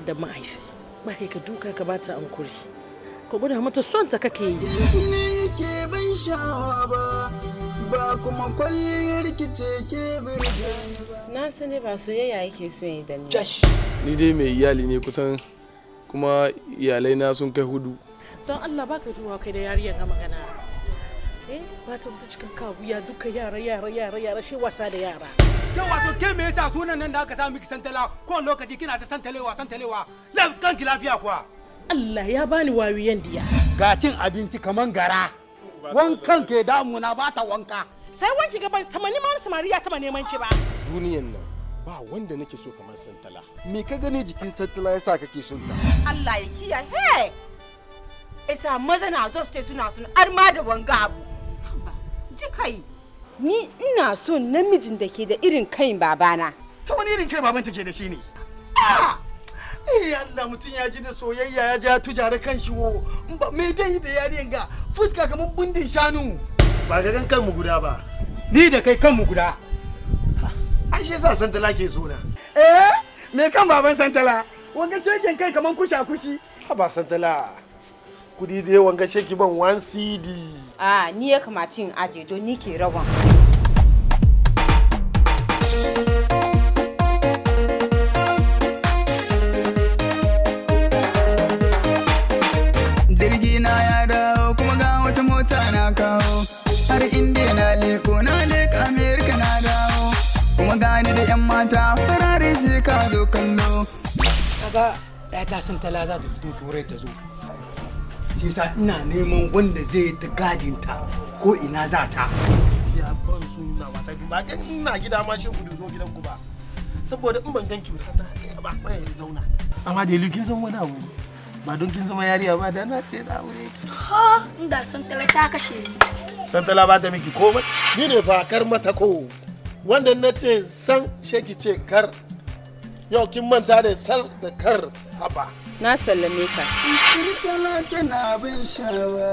da mahaifi ba kai ka duka ka bata ankuri, ka gwada mata son ta kake yi. Ne ke ban sha'awa ba, ba kuma kwalliyar ki ce ke birge ni ba. Na sani ba soyayya yake so yi da ni. Ni dai mai iyali ne kusan, kuma iyalai na sun kai hudu. Don Allah baka zuwa kai da yariyar ga magana, eh, ba ta mutu cikin kawuya duka, yara yara yara yara, shi wasa da yara. Ke, wato ke, me yasa sunan nan da aka sa miki Santala, ko lokaci kina ta santalewa santalewa? Kanki lafiya kuwa? Allah ya bani wawiyan diya. Ga cin abinci kaman gara. Wankan ke damuna, ba ta wanka. Sai wanki gaban samani ma samari ya taba neman ki ba. Duniyan nan ba wanda nake so kamar Santala. Me ka gani jikin Santala yasa kake son ta? Allah ya kiyaye. Hey! Isa maza na zo su ce suna son arma da wanga abu. Haba, ji kai. Ni ina son namijin da ke da irin kain babana. Ta wani irin kai baban take da shi ne? Eh, Allah, mutum ya ji da soyayya ya ja tujare kan shi wo. Ba me dai da yariyan ga fuska kaman bundin shanu. Ba ga gan kanmu guda ba? Ni da kai kanmu guda. Ai shi yasa Santala ke so na. Eh, me kan baban Santala? Wanga shegen kai kaman kusha kushi. Haba Santala, kudi dai wanga sheki ban 1 cedi. A ni ya kamaci in aje don ni ke rawan. Jirgi na ya dawo, kuma ga wata mota na kawo. Har Indiya na leko, na leka Amerika na dawo. Kuma gani da 'yan mata farare, sai ka zo kallo. Kaga ta Santala za ta fito Turai ta zo. Shi yasa ina neman wanda zai ta gadinta ko ina za ta. Gaskiya ban so ina wasa ba kan ina gida ma shi gudu zo gidan ku ba, saboda in ban ganki ba na kai ba ba ya zauna. Amma da kin san wani abu, ba don kin zama yariya ba da na ce na aure ki. Ha, inda Santala ta kashe ni. Santala ba ta miki komai. Ni ne fa kar mata ko wanda na ce san sheki ce kar. Yau kin manta da sar da kar, haba. Na sallame ka. Santala tana bin sha'awa.